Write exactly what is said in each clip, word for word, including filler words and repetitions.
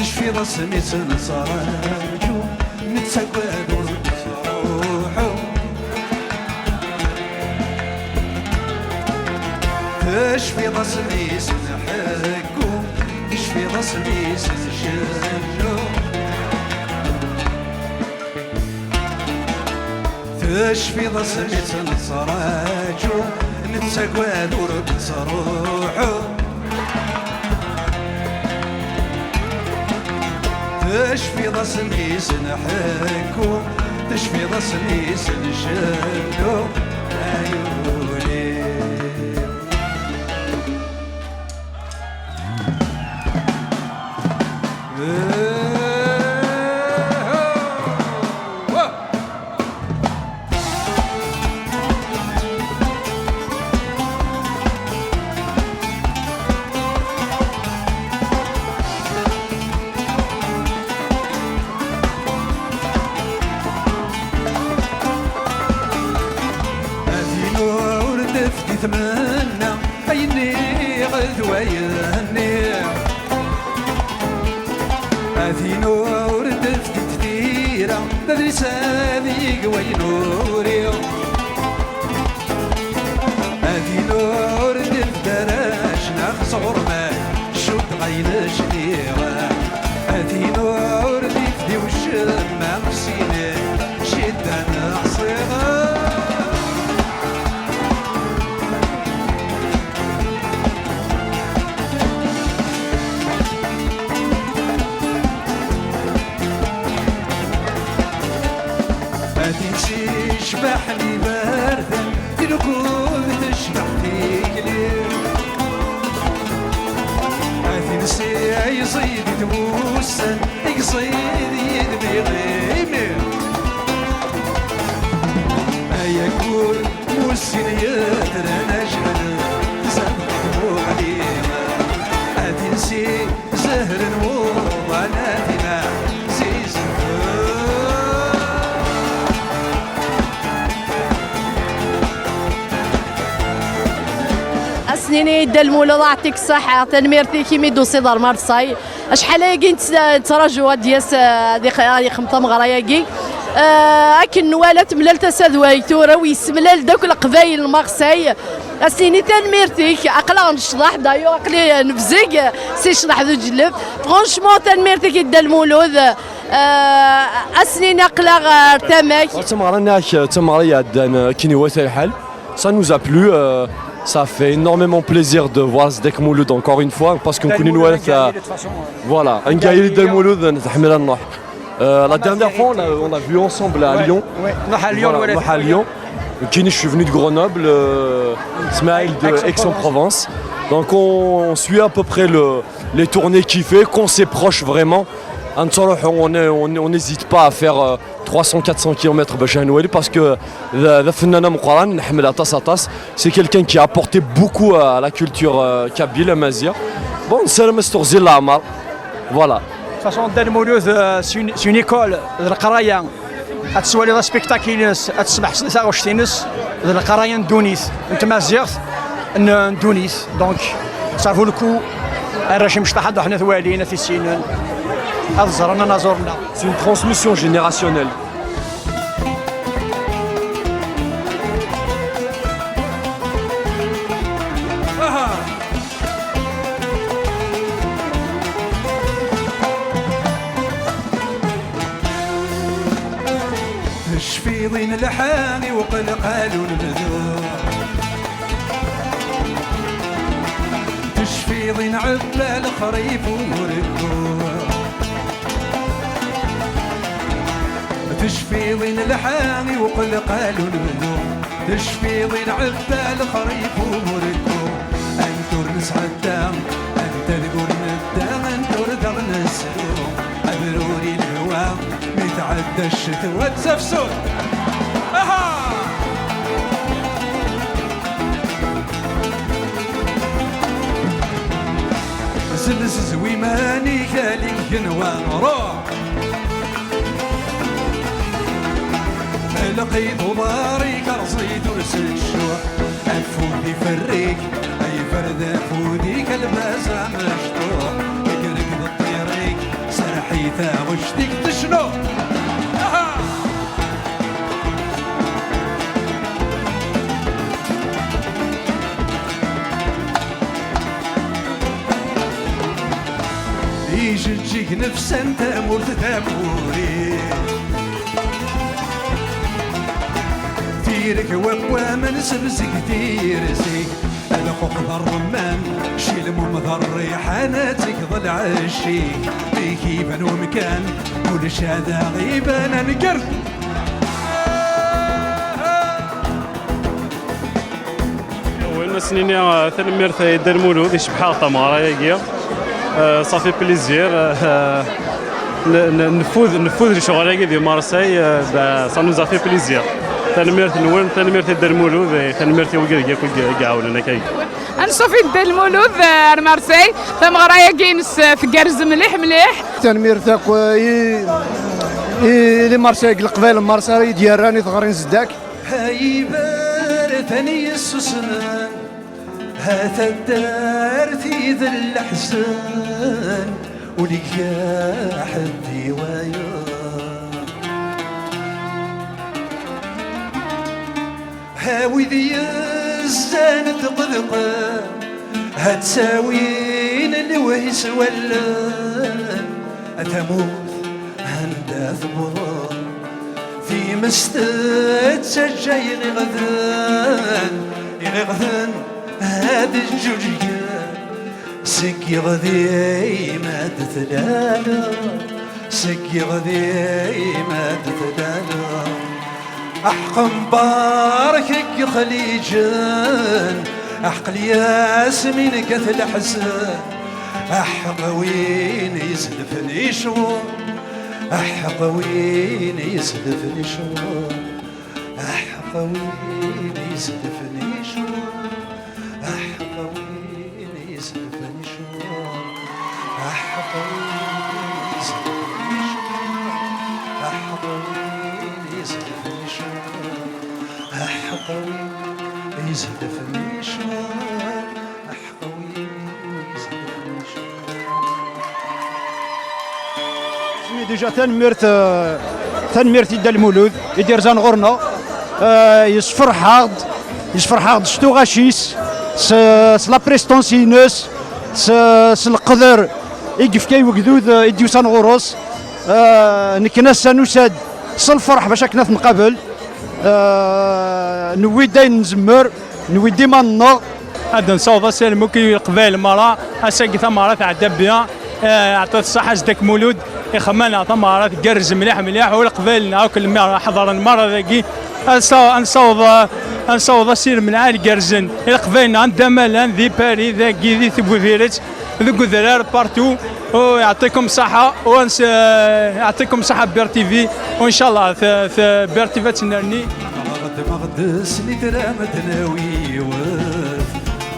Tecfiḍ asmi tt-nettraǧu, nettagad ur d-tettruḥu. Tecfiḍ asmi s-nḥeggu, tecfiḍ asmi s-ncennu. Tecfiḍ asmi tt-nettraǧu, nettagad ur d-tettruḥu. Tecfiḍ asmi s-nḥeggu, tecfiḍ asmi s-ncennu. Ay ul-iw. A tin ur d-tefdi tmenna, ay nniɣ d wayen nniɣ. A tin ur d-tefdi tira, d adlis ad yeg wayen uriɣ. A tin ur d-tefdi ara cnax sɣur-m, cuddeɣ ayen cniɣ. A tin ur d-tefdi wacemma, sin ciddan ḥṣiɣ. A tin-nsi yecbaḥen iberdan, di lkud tecbeḥ tikli. A tin-nsi ay ẓid i tmussan, i iẓid yid-m iɣimi. Ay aggur Musin yetran ajbel, tzad tmuɣli. A tinsi zehren wuḍan, a tina zizet. Ad s-nini i Dda Lmulud, aɛṭik ṣṣeḥḥa, tanemmirt-ik imi d-tusiḍ ar Marseille. Acḥal ayagi nett-, nettraǧu ad d-yas, eh, ad ix-, ad yexdem tameɣra-agi. Eh, akken nwala temlal tasa d way tura, u yessemlal-d akk Leqbayel n Marseille. Ad s-nini tanemmirt-ik, aql-aɣ necḍeḥ, d'ailleurs aql-i nebzeg si ccḍeḥ d uǧelleb. Franchement, tanemmirt-ik i Dda Lmulud. Eh, ad s-nini aql-aɣ ar tama-k. Tameɣra-nni, eh, d tameɣra iɛeddan, eh, akken iwata lḥal. Ça nous a plu, euh, ça fait énormément plaisir de voir Sdek Mouloud encore une fois, parce que nekkni nwala ta-, voilà, Ngaïli Dek Mouloud, euh, la dernière fois, on l'a, on l'a vu ensemble à Lyon. Ouais, ouais. Voilà, à Lyon. Kini, je suis venu de Grenoble, euh, Smaïl de Aix-en-Provence. Donc on, on suit à peu près le, les tournées qu'il fait, quand c'est proche vraiment. On, on, on n'hésite pas à faire, euh, trois cents, quatre cents kilomètres باش نولي, parce que d, d afennan ameqqran, nḥemmel aṭas, aṭas. C'est quelqu'un qui a apporté beaucoup à la culture, euh, kabyle, amazigh. Bon, nessaram ad s-teɣzi leɛmer. Voilà. De toute façon, Dda Lmulud, euh, c'est une, c'est une école de leqraya. Ad twaliḍ aspectacle-ines, ad tesmeḥseḍ i taɣect-ines, d leqraya n ddunit, n tmaziɣt, n, n ddunit. Donc, ça vaut le coup. Arrac imecṭaḥ ad ruḥen ad t-walin, ad t-issinen, ad ẓren anaẓur-nneɣ. C'est une transmission générationnelle. Tecfiḍ i nelḥa i uqelqal unebdu. Tecfiḍ i nɛebba lexrif umurku. Tecfiḍ i nelḥa i uqelqal unebdu. Tecfiḍ i nɛebba lexrif umurku. Anta ur nesɛedda, anta deg ur nedda, anta ur daɣ nesru. Abruri lehwa, mi tɛedda ccetwa d tafsut. Aha! Zzelzezw iman-ik a ligenwa, ruḥ! Lqid uḍar-ik rẓid ur s-tcuḥ. Afud iferr-ik, yefred afud-ik, lbaz amecṭuḥ. Igrek d ṭṭir-ik, s Ay taɣect-ik tecnu. Aha! Ijeǧǧig nefsan tamurt tamuri. Tirek wakk waman sebzeg tirsi. Lxuq d ṛṛemman, cilmum d ṛṛiḥan, ad tekḍ lɛecc-ik. Dik iban umkan, ulac ad aɣ-iban anger. Win ma s-nini, eh, tanemmirt i Dda Lmulud, icebḥ-aɣ tameɣra-agi. Eh, ça fait plaisir. Eh, n-, n-, nfud, nfud lecɣal-agi di Marseille, eh, bah, ça nous a fait plaisir. Tanemmirt-nwen, tanemmirt i Dda Lmulud, eh, tanemmirt i wigad akk i i iɛawnen akka. Anṣuf i Dda Lmulud, eh, ar Marseille. Tameɣra-agi-ines, eh, tgerrez mliḥ, mliḥ. Tanemmirt akk, eh, i, i, i Marseille, deg Leqbayel n Marseille i d-yerran i teɣri n Zeddak. Ha iberdan yessusmen, ha taddart i d leḥzen, ur yekka ḥedd i wayeḍ. Ha wid yezzan deqdeqen, ha ttawin lewhi s wallen, a tamurt anda tewweḍ. Times tettaǧǧa iɣiɣden, iɣiɣden ad ǧǧuǧgen. Seg iɣdim ad d-tlaleḍ, seg iɣdim ad d-tlaleḍ. Aḥeq Mbarek deg Ixliǧen, aḥeq Lyasemin deg At Leḥzen, aḥeq win izedfen icwur, aḥeq win izedfen icwur, aḥeq win izedfen icwur, aḥeq win izedfen icwur, aḥeq win izedfen icwur, aḥeq win izedfen icwur, aḥeq win izedfen icwur, aḥeq win izedfen icwur. Déjà, tanemmirt, eh, tanemmirt i Dda Lmulud i d-yerzan ɣur-neɣ. Eh, yessefreḥ-aɣ-d, yessefreḥ-aɣ-d s tuɣac-is, s, s la prestance-ines, s, s leqder i yefka i wegdud, eh, i d-yusan ɣur-s. Eh, nekk ass-a nusa-d s lferḥ bac akken ad t-nqabel. Eh, newwi-d ayen nzemmer, newwi-d iman-nneɣ. Ad nessaweḍ asalmu i Leqbayel merra, ass-agi tameɣra tɛedda bien. Eh, yeɛṭi-t ṣṣeḥḥa Zeddak Mulud, ixemma-nneɣ tameɣra tgerrez mliḥ mliḥ, u Leqbayel-nneɣ akk lmi ḥeḍren merra dagi. Ad nessaw-, ad nessaweḍ, eh, ad nessaweḍ asirem lɛali igerrzen i Leqbayel-nneɣ anda ma llan, di Paris, dagi, di Tbudiret, deg udrar, partout. U yeɛṭikum ṣṣeḥḥa, u ans-, eh, yeɛṭikum ṣṣeḥḥa Bear T V, u ncallah t-, t-, Bear T V ad tennerni. Meɣ-d, meɣ-d snitra ma d-nawi yiwet.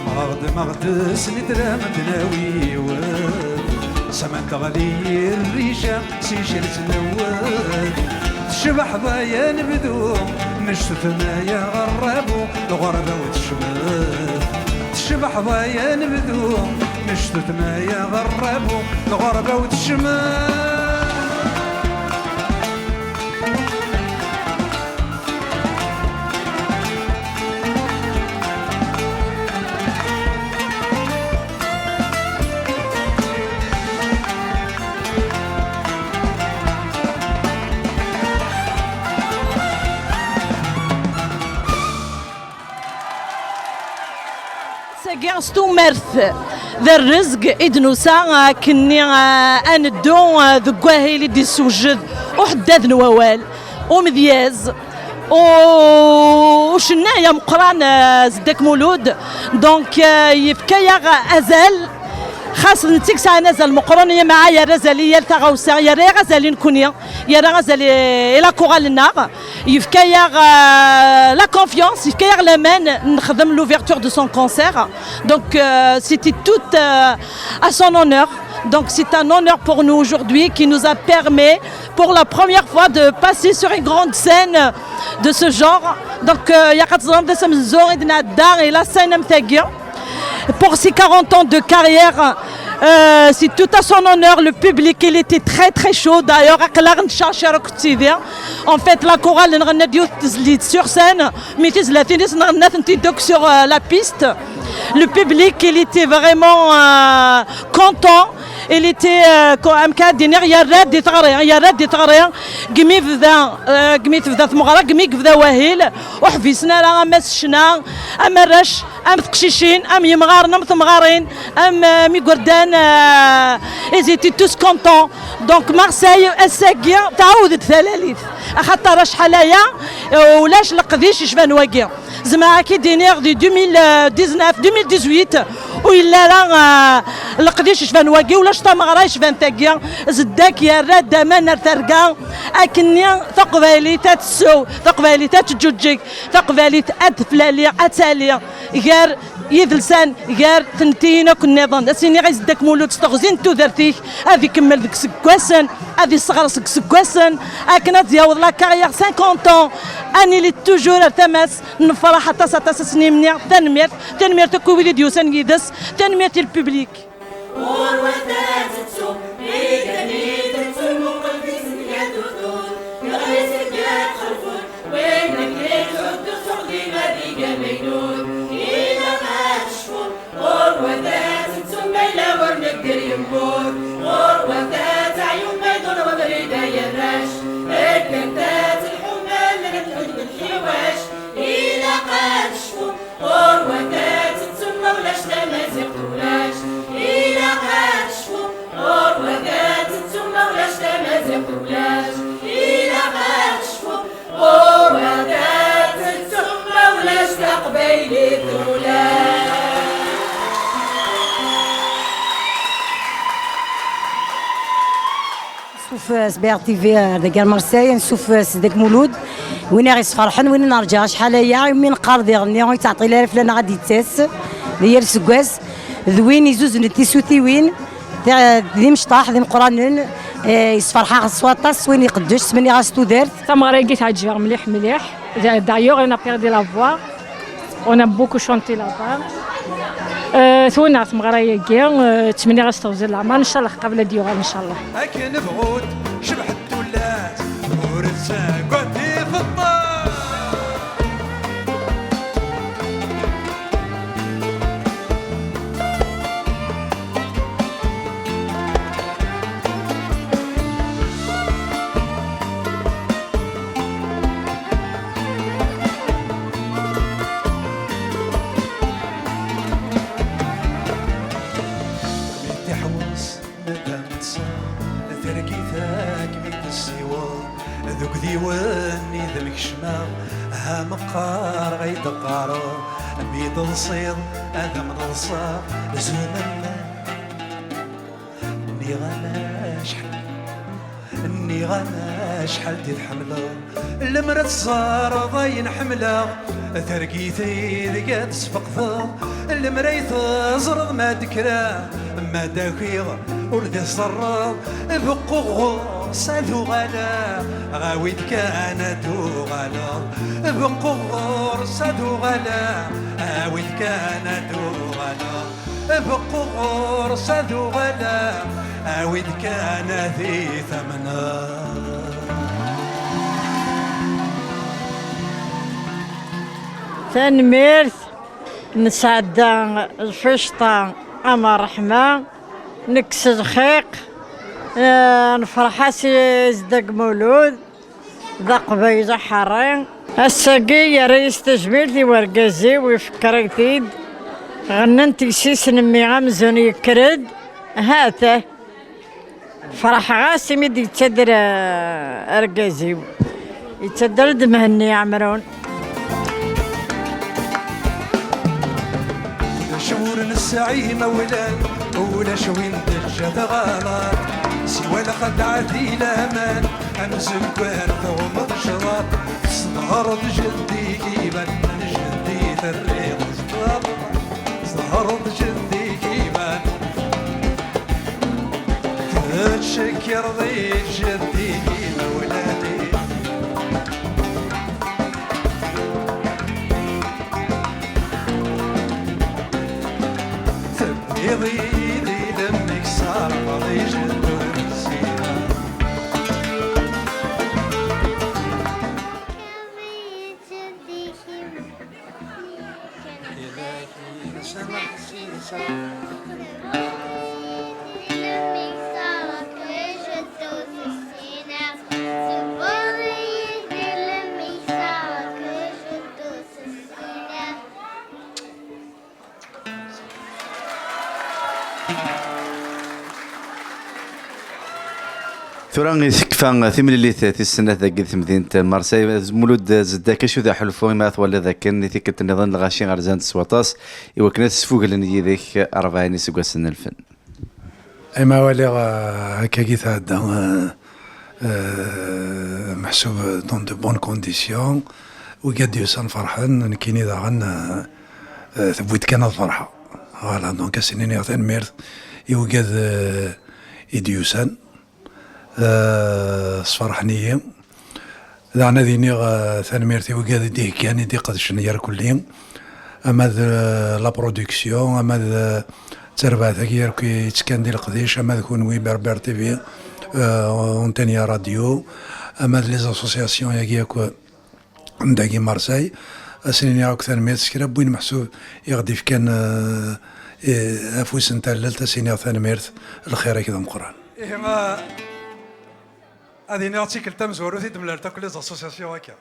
Meɣ-d, meɣ-d snitra ma d-nawi yiwet. Sama n teɣli rrica si cret newwet. Tecbeḥ d ay anebdu, nectut ma ya ɣerrabu, lɣerba-w tecmet. Tecbeḥ d ay anebdu, nectut ma ya ɣerrabu, lɣerba-w tecmet. Tagi s tumert d rrezg i d-nusa, akkenni, eh, ad neddu, eh, deg wahil i d-issewjed uḥeddad n wawal, umedyaz, u-, ucennay ameqqran, eh, Zeddak Mulud. Donc, eh, yefka-yaɣ azal, xas d netta i yesɛan azal meqqren, yemɛa yerra azal i yal taɣawsa, yerra-yaɣ azal i nekkni, yerra azal i, i la chorale-nneɣ. Yefka-yaɣ, euh, la confiance, yefka-yaɣ laman, nexdem l'ouverture de son concert. Donc, euh, c'était tout, euh, à son honneur. Donc, c'est un honneur pour nous aujourd'hui qui nous a permis, pour la première fois, de passer sur une grande scène de ce genre. Donc, euh, il y a quatre ans de Samzo et de Nadar et la scène M T G. Pour ses quarante ans de carrière, Euh, c'est tout à son honneur, le public, il était très très chaud. D'ailleurs, aql-aɣ ncercer akked tidi. En fait, la chorale nɣenna-d yiwet tezlit sur scène, mi tizlatin-is nɣennant-tent-id akk sur, euh, la piste. Le public, il était vraiment, euh, content. Il était, euh, ko-, am kan ad d-iniɣ, yerra-d i teɣri, yerra-d i teɣri. Gmi bda, euh, gmi tebda tmeɣra, gmi yebda wahil, ur ḥbisen ara ama s ccna, am arrac, am teqcicin, am yemɣaren, am temɣarin, am, euh, am igerdan, euh, ils étaient tous contents. Donc Marseille, ass-agi, tɛawed-d talalit. Axaṭer acḥal aya, euh, ulac leqdic yecban wagi. Zemreɣ ad k-id-iniɣ di deux mille dix-neuf, deux mille dix-huit, ur yelli ara, euh, leqdic yecban wagi, ulac tameɣra yecban tagi. Zeddak yerra-d aman ar terga, akkenni taqbaylit ad tessew, taqbaylit ad teǧǧuǧǧeg, taqbaylit ad teflali, ad tali gar yidelsan, gar tnettiyin akk nniḍen. Ad s-iniɣ i Zeddak Mulud s teɣzi n tudert-ik, ad ikemmel deg iseggasen, ad isseɣres deg iseggasen, akken ad yaweḍ la carrière cinquante ans, ad nili toujours ar tama-s. Nefreḥ aṭas, aṭas, ass-nni-mni. Tanemmirt, tanemmirt akk i wid i d-yusan yid-s, tanemmirt i le public. Ɣur-wat ad tettum, igenni tettum, muqel di zenga tutut, yeɣli seg yat xelfut, win nekk yettuddu s uxdim ad iger maynut, ilaq ad tecfum, ɣur-wat ad tettum, ma yella ur negger yemmut, ɣur-wat ad teɛyum, ma iḍul webrid ay arrac, akken ad telḥum, allen ad tḥudd deg lḥiwac, ilaq ad tecfum. Ɣur-wat ad tettum, ma ulac tamaziɣt ulac. Ilaq ad tecfum. Ɣur-wat ad tettum, ma ulac tamaziɣt ulac. Ilaq ad tecfum. Ɣur-wat ad tettum, ma ulac taqbaylit ulac. Nsuff s B R T V, eh, deg ar Marseille, nsuff s Deg Mulud. Win i ɣ-yesferḥen, win i nerǧa acḥal aya, imi neqqar diɣenni ur yettɛeṭṭil ara fell-aneɣ ad d-yettas di yal seggas, d win izuznen tisutiwin, d, d imecṭaḥ, d imeqqranen, eh, yesferḥ-aɣ s waṭas, win iqeddec, ttmenniɣ-as tudert. Tameɣra-agi teɛǧeb-aɣ mliḥ, mliḥ. D'ailleurs, on a perdu la voix. On a beaucoup chanté là-bas. Euh, twenneɛ tmeɣra-agi, euh, ttmenniɣ-as teɣzi n leɛmer, ncalleh qabel ad d-yuɣal, ncalleh. Akken bɣut, cebḥet tullas, ur ttagad tifeṭṭa. Mi d-iḥewwes, nadam ṭṭseɣ, targit-ak mi d-tessiweḍ, deg udiwen i d-mkecmeɣ, ha meqqar ay d-qqareɣ, mi d-telsiḍ, ad am-ḍelseɣ, zumen. Nniɣ-am acḥal, nniɣ-am acḥal d i tḥemmleḍ, lemmer ad teẓreḍ ayen ḥemmleɣ, targit ideg ad tesfeqdeḍ, lemmer ay teẓreḍ ma d-kkreɣ, ma d-akiɣ ur d-iẓerreḍ, beqquɣ ɣur-s ad uɣaleɣ, awi-d kan ad uɣaleɣ, beqquɣ ɣur-s ad uɣaleɣ, awi-d kan ad uɣaleɣ. Beqquɣ ɣur-s ad uɣaleɣ, awi-d kan ad t-amneɣ. Tanemmirt, nesɛedda lficṭa am ṛṛeḥma, nekkes lxiq, eh, nefreḥ-as i Zeddak Mulud. D aqbayli aḥerri. Ass-agi yerra-yas tajmilt i wergaz-iw, ifekker-it-id. Ɣennant yessi-s n mmi amzun yekker-d. Hat-ah. Ferḥeɣ-as imi d-yettader, eh, argaz-iw. Yettader-d Mhenni Ɛemrun. Ulac ur nesɛi imawlan, ulac win d-teǧǧa tɣalaṭ, siwa lxedɛa di laman, amzeggar tɣummeḍ ccraṭ, tesḍehreḍ jeddi-k iban, jeddi terriḍ tesḍehreḍ, tesḍehreḍ jeddi-k iban, tettcekkireḍ i jeddi-k imawlan-ik. Tenniḍ-iyi-d idem-ik Tura i tekfa timlilit tis snat dagi di temdint n Marseille. Mulud Zeddak, acu d aḥulfu imi ara twaliḍ akken i tikkelt nniḍen lɣaci rzan-d s waṭas i wakken ad sfuglen yid-k rebɛin iseggasen n lfen? Imi waliɣ, eh, akkagi tɛedda, eh, eh, meḥsub dans de bonnes conditions, wigad d-yusan ferḥen, nekkini daɣen, eh, eh, tewwi-d kan ad ferḥeɣ. Voilà, donc ad sen-iniɣ tanemmirt i wigad, eh, i d-yusan. Eh, sferḥen-iyi. Daɣen ad iniɣ, eh, tanemmirt i wigad i d-iheggan, i d-iqedcen irkelli. Ama d, eh, la production, ama d, eh, d tarbaɛt-agi akk yettekkan di leqdic, ama d kunwi Berbère T V, eh, Antenne Radio, ama d les associations-agi akk n dagi Marseille. Ad sen-iniɣ akk tanemmirt s kra n win meḥsub i ɣ-d-ifkan, eh, eh, afus n tallelt, ad s-iniɣ tanemmirt, lxir-ik d ameqqran. Ihi, eh, ad iniɣ d tikkelt tamezwarut i d-mlalent akk les associations akka.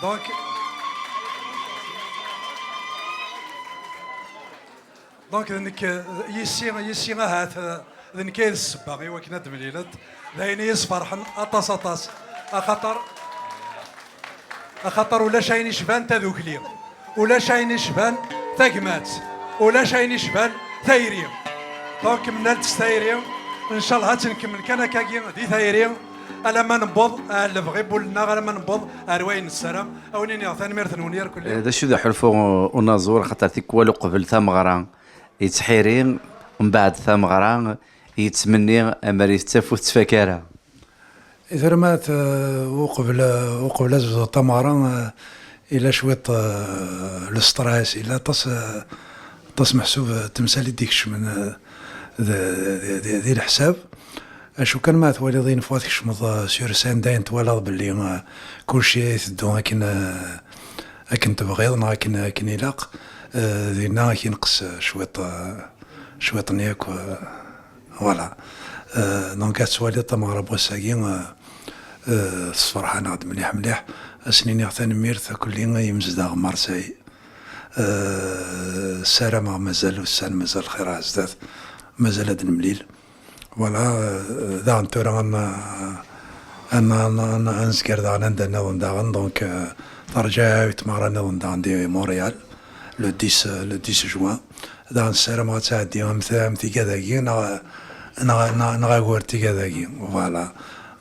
Donc, donc, d nekk, yis-i, yis-i ahat, d nekk ay d ssebba i wakken ad d-mlilent. D ayen i yi-sferḥen aṭas, aṭas. Axaṭer, axaṭer ulac ayen icban tadukli, ulac ayen icban tagmat, ulac ayen icban tayri. Donc, mnalt s tayri, ncallah ad tt-nkemmel kan akkagi di tayri, alamma newweḍ ar lebɣi n wul-nneɣ, alamma newweḍ ar wayen nessaram. Ad wen-iniɣ tanemmirt-nwen irkelli. Eh, d acu d aḥulfu unaẓur, axaṭer tikwal uqbel tameɣra yettḥiri, mbeɛd tameɣra yettmenni, amer yettaf ur tettfak ara? I termat, eh, uqbel, eh, uqbel ad tebduḍ tameɣra, eh, ila cwiṭ, eh, le stress, ila aṭas, eh, aṭas meḥsub, eh, temsal i d-ikecmen, eh, d, d, d, di leḥsab. Acu kan ma twaliḍ une fois tkecmeḍ, eh, sur scène, dayen twalaḍ belli, eh, kulci iteddu akken, eh, akken tebɣiḍ neɣ akken, akken ilaq, eh, dinna ad k-ineqqes, eh, cwiṭ, eh, cwiṭ-nni akk, eh, voilà. Eh, donc ad twaliḍ tameɣra n wass-agi, eh, eh, tessefreḥ-aneɣ-d mliḥ, mliḥ. Ad sen-iniɣ tanemmirt akkelli i yimezdaɣ n Marseille. Eh, ssarameɣ mazal ussan, mazal lxir ar zdat, mazal ad nemlil. Voilà, euh, daɣen tura ad n-, ad n-, ad n-, ad n-, ad nezger daɣen anda nniḍen daɣen, donc, euh, terǧa tmeɣra nniḍen daɣen di Montréal, le dix, euh, le dix juin. Daɣen ssarameɣ ad tɛeddi am t-, am tigad-agi, neɣ, neɣ, neɣ, neɣ agur tigad-agi, voilà.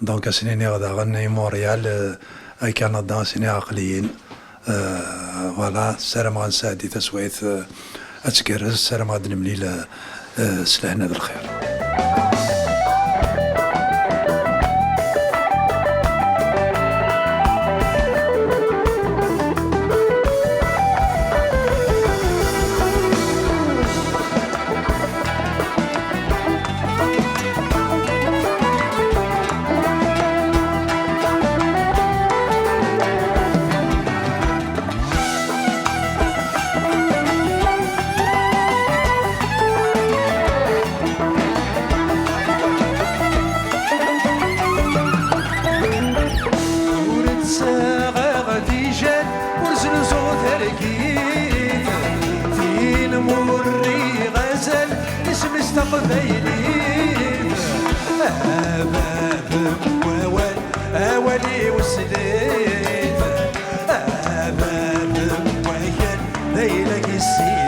Donc, ad sen-iniɣ daɣen i Montréal, euh, à Canada, ad sen-iniɣ aql-iyi-n. Euh, voilà, ssarameɣ ad nesɛeddi taswiɛt, euh, ad tgerrez, ssarameɣ ad nemlil, euh, euh, s lehna d lxir. Ur ttaɣeɣ tijal, ur znuzuɣ targit. Tin murriɣ azal, isem-is taqbaylit. A bab n wawal, awal-iw slit. A bab n wakal, d ayla-k issinin.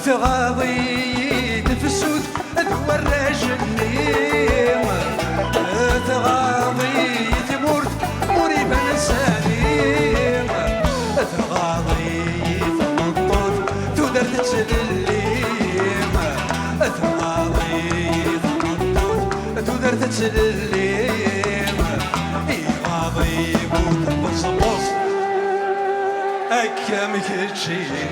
Tɣaḍ-iyi tefsut d warrac-nni, tɣaḍ-iyi tmurt ur iban sani, tɣaḍ-iyi tmeṭṭut tudert d tlelli, tɣaḍ-iyi tmeṭṭut tudert d tlelli, iɣaḍ-iyi bu tbesbuṣ. Akka am keččini.